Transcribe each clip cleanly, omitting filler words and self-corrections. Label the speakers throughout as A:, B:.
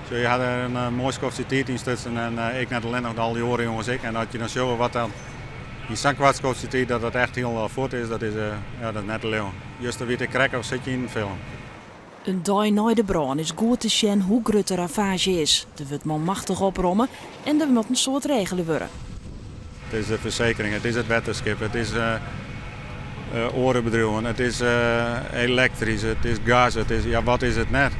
A: So, je ha der in moai skoftsje tiid yn stutsen en ik net allinnich, al dy oare jonges ek. En as je dan sjogge wat dan yn sa'n koart skoftsje tiid dat dat echt hielendal fuort is, dat is, ja, dat is net te leauwen. Juster wie it krekt of sit je yn in film.
B: In dei nei de brân is goed te sjen hoe grut de ravaazje is. Der wurdt manmachtich opromme en der moat in soad regele wurde.
A: It is de fersekering, it is it wetterskip, it is oare bedriuwen, it is elektrysk, it is gas, it is, ja wat is it net.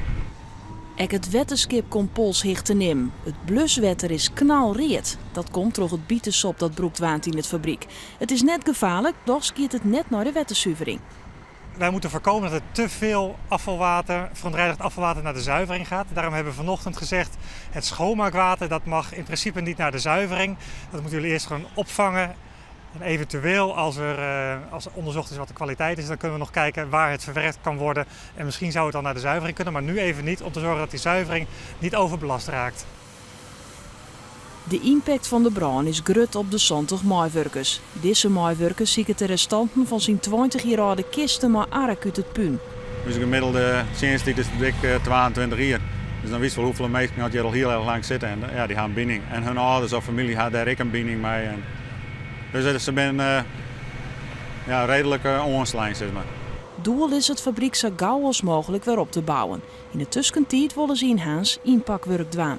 B: Ek it wetterskip komt polshichte nimmen. It bluswetter is knalread. Dat komt troch it bitesop dat brûkt waard yn it fabryk. It is net gefaarlik, dochs giet it net nei de wettersuvering.
C: Wij moeten voorkomen dat er te veel afvalwater, verontreinigd afvalwater naar de zuivering gaat. Daarom hebben we vanochtend gezegd, het schoonmaakwater dat mag in principe niet naar de zuivering. Dat moeten jullie eerst gewoon opvangen. En eventueel als er, als er onderzocht is wat de kwaliteit is, dan kunnen we nog kijken waar het verwerkt kan worden. En misschien zou het dan naar de zuivering kunnen, maar nu even niet, om te zorgen dat die zuivering niet overbelast raakt.
B: De ympakt fan de brân is grut op de 70 meiwurkers. Dizze meiwurker siket de restanten fan syn 20 jier âlde kiste mei ark út it pún.
A: Us gemiddelde tsjinsttiid is dik 22 jier. Dus dan witst wol hoefolle minsken oft hjir al hiel erch lang sitte. En ja, dy ha in bining. En hun âlders of famylje ha dêr ek in bining mei. En dus se binne ja, reedlik oanslein, sis mar.
B: Doel is it fabryk sa gau as mooglik wer op te bouwen. Yn de tuskentiid wolle se yn Harns ynpakwurk dwaan.